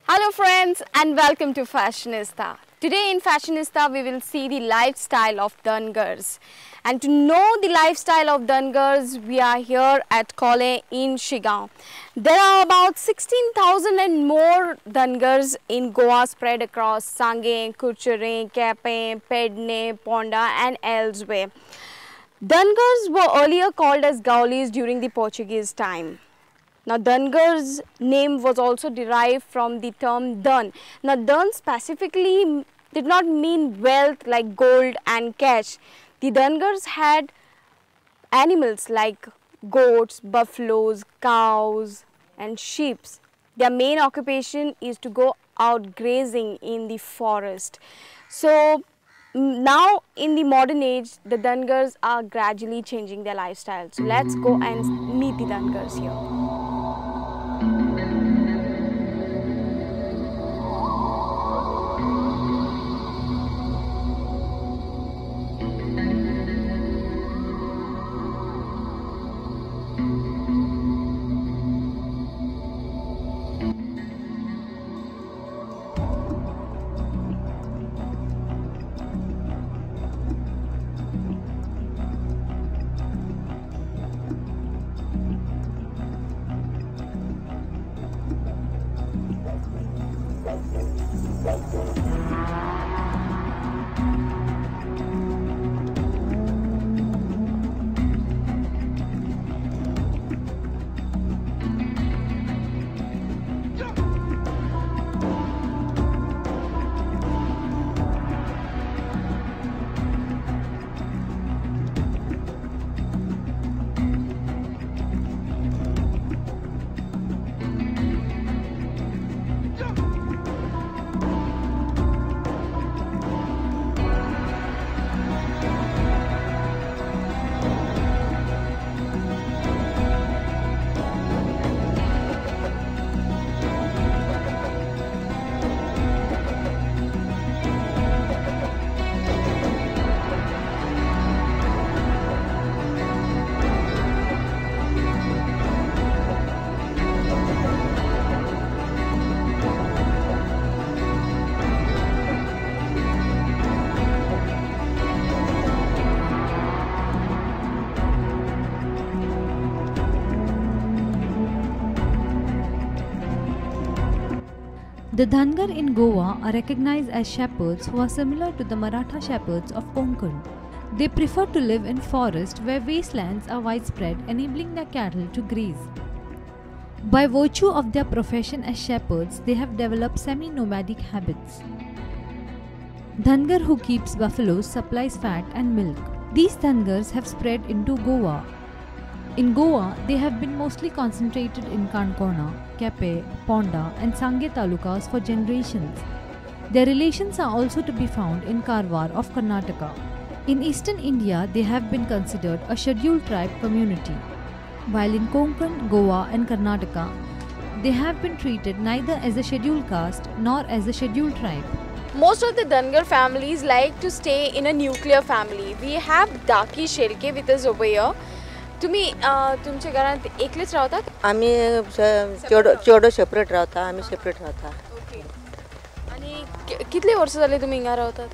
Hello friends and welcome to Fashionista. Today in Fashionista we will see the lifestyle of Dhangars. And to know the lifestyle of Dhangars, we are here at Collem in Shigao. There are about 16,000 and more Dhangars in Goa spread across Sanguem, Curchorem, Quepem, Pedne, Ponda and elsewhere. Dhangars were earlier called as Gaulis during the Portuguese time. Now, Dhangars name was also derived from the term Dhan. Now, Dhan specifically did not mean wealth like gold and cash. The Dhangars had animals like goats, buffaloes, cows and sheep. Their main occupation is to go out grazing in the forest. So, now in the modern age, the Dhangars are gradually changing their lifestyle. So, let's go and meet the Dhangars here. The Dhangar in Goa are recognized as shepherds who are similar to the Maratha shepherds of Konkan. They prefer to live in forests where wastelands are widespread, enabling their cattle to graze. By virtue of their profession as shepherds, they have developed semi-nomadic habits. Dhangar who keeps buffaloes supplies fat and milk. These Dhangars have spread into Goa. In Goa, they have been mostly concentrated in Kankona, Quepem, Ponda and Sanguem talukas for generations. Their relations are also to be found in Karwar of Karnataka. In eastern India, they have been considered a scheduled tribe community. While in Konkan, Goa and Karnataka, they have been treated neither as a scheduled caste nor as a scheduled tribe. Most of the Dhangar families like to stay in a nuclear family. We have Daki Shelke with us over here. तुम्ही तुमच्या घरात एकलेच राहतात? आम्ही चेडो separate राहता, आम्ही separate राहता. Okay. आणि कितले वर्ष झाले तुम्ही हिंगा राहतात?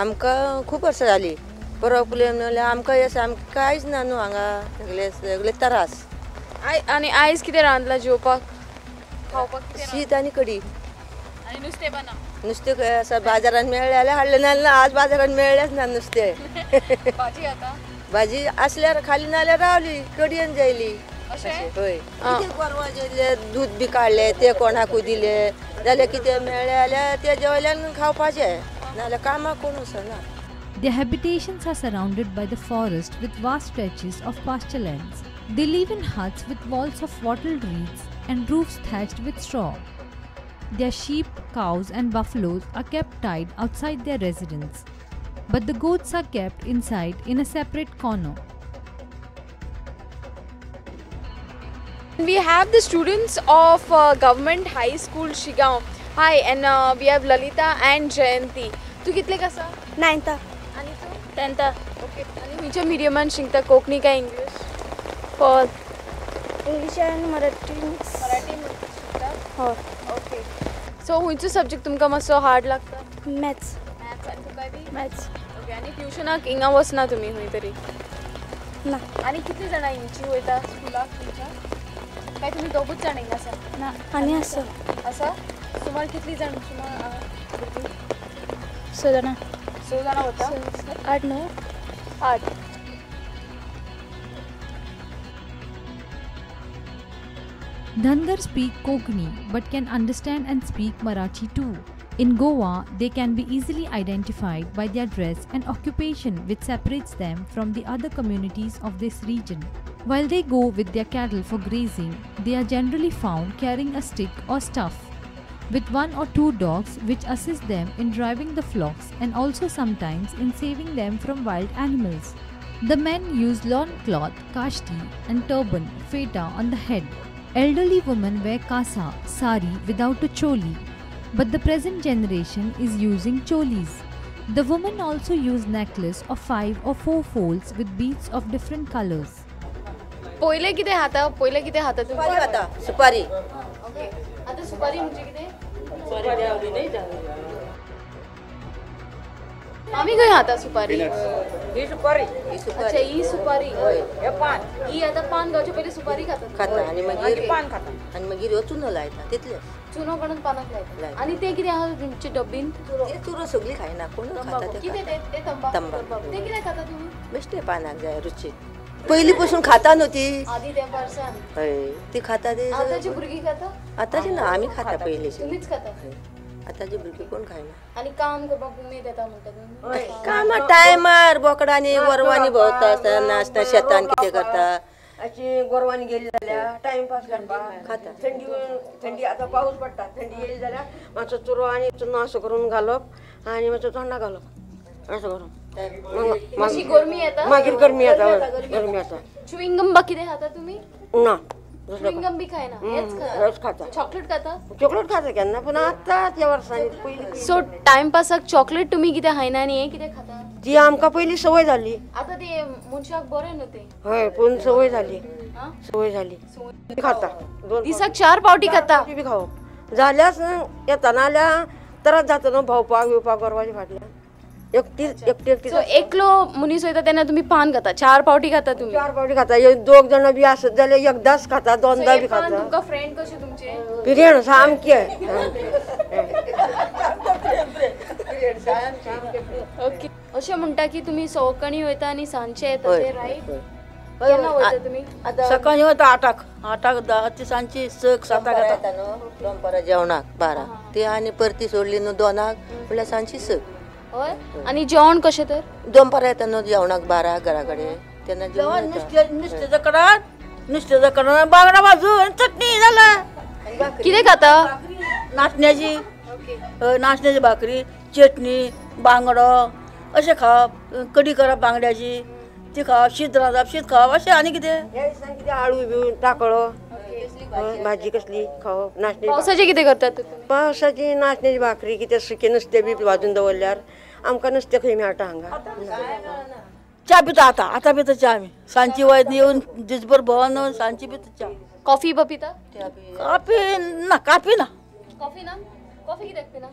आमकां खूप वर्सां जाली. प्रॉब्लेम म्हणल्यार आमकां हें सामकें कांयच ना न्हू हांगा, सगळे सगळे त्रास. आनी आयज कितें रांदलां जेवपाक खावपाक? शीत आनी कडी. आनी नुस्तें पण ना? नुस्तें खंय आसा बाजारान मेळ्ळें जाल्यार हाडलें, ना आज बाजारान मेळ्ळेंच ना नुस्तें. भाजी आतां? भाजी असल्यार खाली नाल्यार रावली, कडयेन जायली. हय, कितें गोरवां जेयले दूद बी काडलें तें कोणाकूय दिलें जाल्यार कितें मेळ्ळें जाल्यार तें जेवल्यान खावपाचें, नाल्यार कामाक कोण वचना. Their habitations are surrounded by the forest with vast stretches of pasture lands. They live in huts with walls of wattled reeds and roofs thatched with straw. Their sheep, cows and buffaloes are kept tied outside their residence, but the goats are kept inside in a separate corner. We have the students of Government High School Shigao. Hi, and we have Lalita and Jayanti. Tu कितले कसा? 9th. आणि तू? 10th. Okay. आणि खंयच्या मिडियमान शिकता, कोंकणी काय English? Fourth. English आनी मराठी. मराठी शिकता? हो. ओके. सो खंयचो सब्जेक्ट तुमकां मातसो हार्ड लागता? मॅथ्स. मॅथ्स. आनी तुका बी मॅथ्स. ओके. आनी ट्युशनाक हिंगा वचना तुमी खंय तरी? ना. आनी कितली जाणां हिंगची वयता स्कुलाक तुमच्या? काय तुमी दोगूच जाण हिंगा आसा? ना, आनी आसा. आसा? सुमार कितली जाण? सुमार भुरगीं? 6 जाणां. 6 जाणां वता? 8 न्हू? 8. Dhangar speak Konkani but can understand and speak Marathi too. In Goa, they can be easily identified by their dress and occupation, which separates them from the other communities of this region. While they go with their cattle for grazing, they are generally found carrying a stick or staff, with 1 or 2 dogs which assist them in driving the flocks and also sometimes in saving them from wild animals. The men use lawn cloth, kashti and turban, feta on the head. Elderly women wear kasa, sari without a choli, but the present generation is using cholis. The women also use necklace of 5 or 4 folds with beads of different colors. पहिले कितें खाता? पहिले कितें खाता तुमी? सुपारी खाता. सुपारी. ओके. आतां सुपारी म्हणजे कितें? आमी खंय खाता सुपारी? ही सुपारी. अच्छा, ही सुपारी. हे पान. ही आतां पान खावचे पयलीं सुपारी खातात. खाता आनी मागीर पान खाता. आनी मागीर ह्यो चुनो लायता तितले. चुनो काडून पानाक लायता. आनी ते कितें आहा तुमचे डब्बीन? ते चुरो सगळी खायना, कोण खाता ते. कितें ते? ते तंबाखू. ते कितें खाता तुमी? बेश्टे पानाक जाय रुचीक. पयलीं पसून खाता न्हू ती. आदी तेंपारसान. हय, ती खाता ती. आतांची भुरगीं खाता? आतांची ना, आमी खाता पयलींची. तुमीच खाता? आतांची भुरगीं कोण खायना. आनी काम करपाक उमेद येता म्हणटा तुमी? कामां टायमार बोकडांनी गोरवांनी भोंवता आसतना नाचता, शेतान कितें करता. अशी गोरवांनी गेली जाल्यार टायमपास करपाक खाता. थंडी थंडी आतां पावस पडटा, थंडी येयली जाल्यार मातसो चुरो आनी चुनो असो करून घालप आनी मातसो तोंडा घालप असो करून. मातशी गरमी येता? मागीर गरमी येता. गरमी येता. च्युइंगम बा कितें खाता तुमी? ना, च्युइंगम बी खायना. हेच खाता. चॉकलेट खाता? चॉकलेट खाता केन्ना, पूण आतां त्या वर्सांनी पयलीं. सो टायमपासाक चॉकलेट तुमी कितें खायना आनी हें कितें खाता? ती आमकां पयलीं संवय जाली. आतां ते मनशाक बरें न्हू तें. हय, पूण संवय जाली. संवय जाली. खाता दिसाक 4 पावटी खाता. बी खावप जाल्यार येता, नाल्यार त्रास जाता न्हू भोंवपाक येवपाक गोरवाच्या फाटल्यान. एकटी एकटी एकटी. सो एकलो मनीस वयता तेन्ना तुमी पान खाता, 4 पावटी खाता तुमी? 4 पावटी खाता. दोग जाणां बी आसत जाल्यार एकदांच खाता, दोनदां बी खाता. तुमकां फ्रेंड कशे तुमचे? फ्रेंड सामके. ओके. अशें म्हणटा की तुमी सकाळीं वयता आनी सांजचे येता, ते रायट? केन्ना वयता तुमी? सकाळीं वयता 8क, 8क 10 ती सांजची 6 7 येता न्हू दनपारां जेवणाक 12 ती, आनी परती सोडली न्हू 2क म्हणल्यार सांजची 6. हय. आनी जेवण कशें तर? दनपारां येता न्हू जेवणाक 12 घरा कडेन, तेन्ना जेवण नुस्त्याच्या कडान, नुस्त्याच्या कडान बांगडा भाजून आनी चटणी जाला. कितें खाता? नाचण्याची. हय, नाचण्याची भाकरी, चटणी, बांगडो अशें खावप, कडी करप बांगड्याची ती खावप, शीत रांदप, शीत खावप अशें. आनी कितें ह्या दिसांनी कितें आळू बिळू टाकळो भाजी कसली खावप. नाचणी. पावसाचें कितें करतात? पावसाची नाचण्याची भाकरी, कितें सुकें नुस्तें बी भाजून दवरल्यार आमकां नुस्तें खंय मेळटा हांगा? च्या पिता आतां, आतां पिता च्या आमी. सांजची वयत येवन दिसभर भोंवन सांजची पिता च्या. कॉफी बी पिता? कॉफी ना, कॉफी ना. कॉफी ना? कॉफी कित्याक पिना?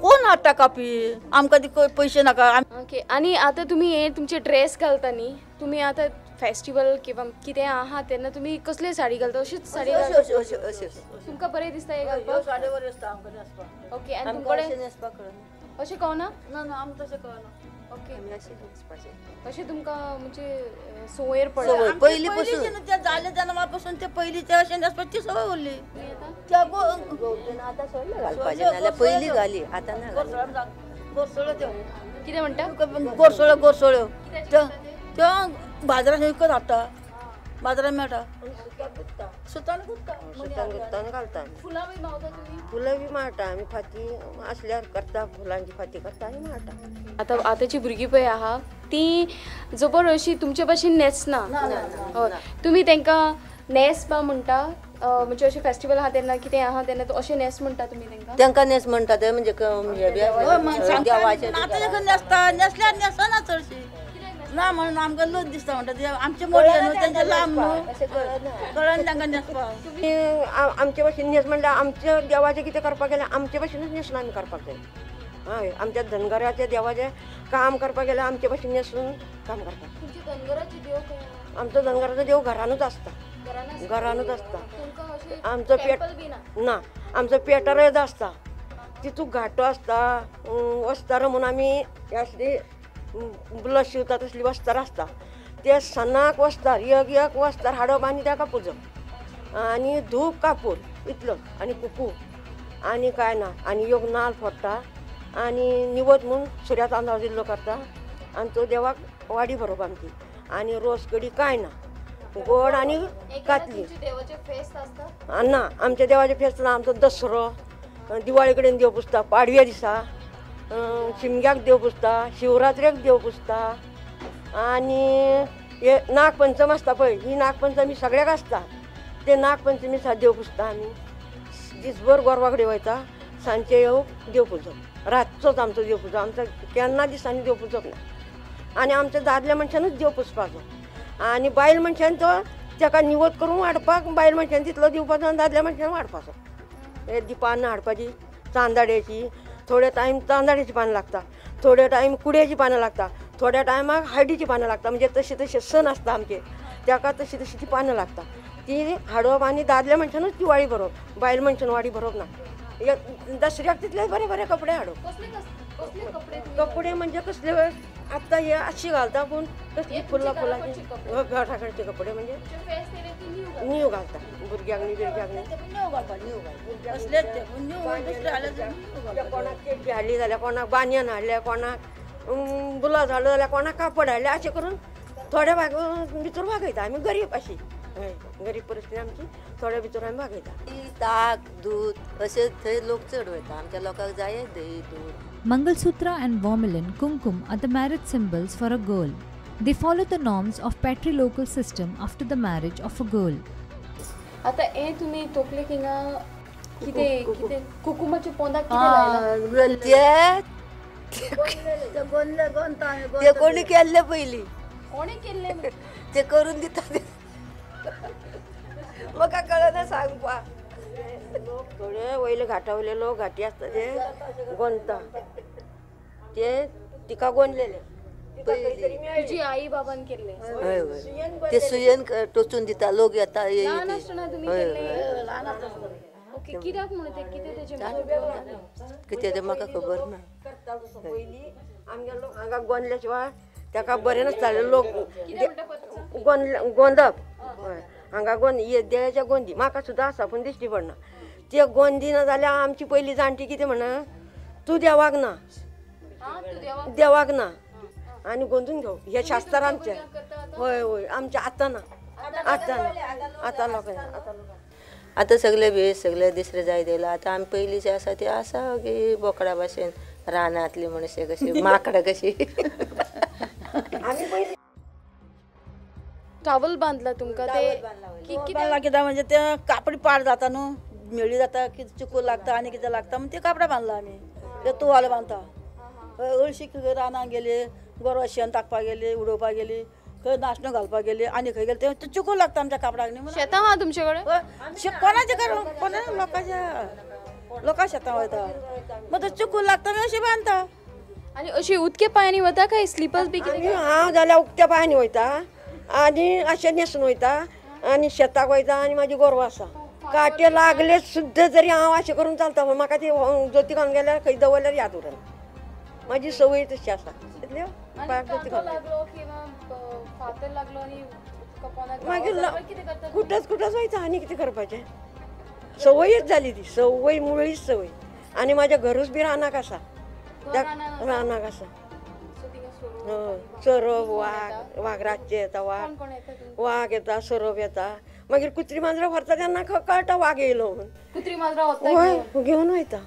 कोण हाडटा कॉफी? आमकां ती पयशे नाका. ओके. आनी आतां तुमी हे तुमचे ड्रेस घालता न्ही, तुमी आतां फेस्टिवल किंवा कितें आहा तेन्ना तुमी कसले साडी घालता? अशीच साडी घालता? तुमकां बरें दिसता हें घालपाक? साडी बरें दिसता आमकां न्हेसपाक. ओके. आनी तुमकडे अशें कळना? ना ना, आमकां तशें कळना. ओके. अशें तुमकां म्हणजे संवयर पडला पयलीं पसून? ते जालें तेन्ना पासून ते पयलीं ते अशें न्हेसपाची ती संवय उरली. आतां सोडलें घालपाचें, नाल्यार पयलीं घाली, आतां ना. गोरसोळ्यो त्यो कितें म्हणटा? गोरसोळ्यो, गोरसोळ्यो त्यो बाजारान विकत हाडटा, बाजारान मेळटा. सुतान गुत्ता, सुतान गुत्तान घालता. फुलां बी मावता तुमी? फुलां बी माळटा आमी. फाती आसल्यार करता, फुलांची फाती करता आनी माळटा. आतां आतांची भुरगीं पळय आहा ती जबर अशी तुमचे भाशेन न्हेसना. हय, तुमी तांकां न्हेस बा म्हणटा, म्हणजे अशें फेस्टिवल आहा तेन्ना कितें आहा तेन्ना अशें न्हेस म्हणटा तुमी तांकां? तांकां न्हेस म्हणटा ते म्हणजे देवाचें. आतां न्हेसता, न्हेसल्यार न्हेसना चडशी. ना म्हणून आमकां लज दिसता म्हणटा ते आमचे मोडले न्हू तेंचे लांब न्हू कळना तांकां न्हेसपाक. तुमी आमचे भाशेन न्हेस म्हणल्यार आमच्या देवाचें कितें करपाक गेल्यार आमचे भाशेनूच न्हेसून आमी करपाक जाय. हय, आमच्या धनगराच्या देवाचें काम करपाक गेल्यार आमचे भाशेन न्हेसून काम करपाक. आमचो धनगराचो देव घरानूच आसता, घरानूच आसता. आमचो पेट ना, आमचो पेटरय आसता, तितूंत घाटो आसता, वस्तार म्हणून आमी असली ब्लस शिंवता तसली वस्तार आसता. ते सणाक वस्तार एक एक वस्तार हाडप आनी ताका पुजप आनी धूप कापूर इतलो आनी कुकू आनी कांय ना. आनी एक नाल फोडटा आनी निवत म्हूण सुऱ्या तांदळाचो इल्लो करता आनी तो देवाक वाडी भरोवप आमची. आनी रोस कडी कांय ना, गोड आनी कातली ना. आमच्या देवाचें फेस्त ना. आमचो दसरो दिवाळे कडेन देव पुजता, पाडव्या दिसा शिमग्याक देव पुजता, शिवरात्रेक देव पुजता. आनी हे नागपंचम आसता पळय, ही नागपंचमी सगळ्याक आसता. ते नागपंचमी दिसा देव पुजता आमी. दिसभर गोरवा कडेन वयता, सांजचे येवप देव पुजप, रातचोच आमचो देव पुजप. आमचो केन्ना दिसांनी देव पुजप ना. आनी आमच्या दादल्या मनशानूच देव पुजपाचो आनी बायल मनशान तो ताका निवत करून वाडपाक बायल मनशान तितलो दिवपाचो आनी दादल्या मनशान वाडपाचो. हे दिपानां हाडपाची, चांदाड्याची, थोडे टायम तांदळाची पानां लागता, थोडे टायम कुड्याची पानां लागता, थोड्या टायमाक हळदीची पानां लागता. म्हणजे तशे तशे सण आसता आमचे, ताका तशी तशी ती पानां लागता. ती हाडप आनी दादल्या मनशानूच ती वाडी भरोवप, बायल मनशान वाडी भरोवप ना. दसऱ्याक तितले बरे बरे कपडे हाडप. कपडे म्हणजे कसले आत्तां हे अशी घालता, पूण कसली फुलां फुलांची घराकडचे कपडे म्हणजे न्यू घालता भुरग्यांक न्ही, बिरग्यांक न्ही. कोणाक चेड्डी हाडली जाल्यार कोणाक बानयन हाडलें, कोणाक ब्लावज हाडलो जाल्यार कोणाक कापड हाडलें, अशें करून थोड्या भाग भितर भागयता आमी. गरीब अशी गरीब परिस्थिती आमची, थोड्या भितर आमी भागयता. ताक दूद अशें थंय लोक चड वयता, आमच्या लोकांक जाय दही दूद. Mangalsutra and vermilion kumkum are the marriage symbols for a girl. They follow the norms of patrilocal system after the marriage of a girl. आता हे तुम्ही तोपले किंगा किते किते कुकुमाचे पोंदा किते लायला? ते कोणी केल्ले पयली, कोणी केल्ले ते करून दिता, म्हाका कळना सांगपा. लोक थोडे वयले घाटा वयले लोक घाटी आसता ते गोंदता, ते तिका गोंदलेले तुजी आई बाबान केल्ले. हय हय, ते सुयेन टोचून दिता, लोक येता. ल्हान आसतना तुमी केल्ले? ओके, कित्याक म्हणून ते कितें तेजें कितें तें म्हाका खबर ना. पयलीं आमगे लोक हांगा गोंदल्या शिवाय ताका बरें नासतालें. लोक गोंदप, हय हांगा गोंद देवाच्या गोंदी म्हाका सुद्दां आसा पूण दिश्टी पडना. ते गोंदी ना जाल्यार आमची पयलीं जाणटी कितें म्हणा, तूं देवाक ना, देवाक ना आनी गोंदून घेवप हे शास्त्र आमचें. हय हय, आमचें आतां ना, आतां ना, आतां लोकांक आतां सगळे भेस सगळे दुसरे जायत येयला. आतां आमी पयलींचे आसा ते आसा की बोकडा भाशेन रानांतली मनशां कशी, माकडां कशी. टावल बांदला तुमकां ते बांदला कित्याक म्हणजे ते कापड पाड जाता न्हू, म्हेळी जाता, कितें चिकूल लागता आनी कितें लागता म्हण ते कापडां बांदला आमी. ते तुवाले बांदता. हळशी रानांत गेली, गोरवां शेण टाकपाक गेली, उडोवपाक गेली, खंय नाशण्यो घालपाक गेली आनी खंय गेली, ते चिकूल लागता आमच्या कापडाक न्ही. शेतां आहा तुमचे कडेन? कोणाचे कोणा लोकांच्या लोकां शेतां वयता, मग ते चिकूल लागता आमी अशें बांदता. आनी अशी उदके पांयांनी वता काय स्लिपर्स बी कितें? हांव जाल्यार उक्त्या पांयांनी वयता आनी अशें न्हेसून वयता आनी शेताक वयता. आनी म्हाजी गोरवां आसा, कांटे लागले सुद्दां जरी हांव अशें करून चलता, पूण म्हाका ती जोती घालून गेल्यार खंय दवरल्यार याद उरना. म्हाजी संवय तशी आसा. इतल्यो पांयाक जोती घालून मागीर कुठंच कुठंच वयता आनी कितें करपाचें. संवयच जाली ती, संवय मुळीच संवय. आनी म्हाज्या घरूच बी रानाक आसा, रानाक आसा. सोरोप, वाग, वाग रातचे येता, वाग वाग येता, सोरोप येता. मागीर कुत्री मांजरां व्हरता तेन्ना कळटा वाग येयलो म्हणून. कुत्री मांजरां हय घेवन वयता.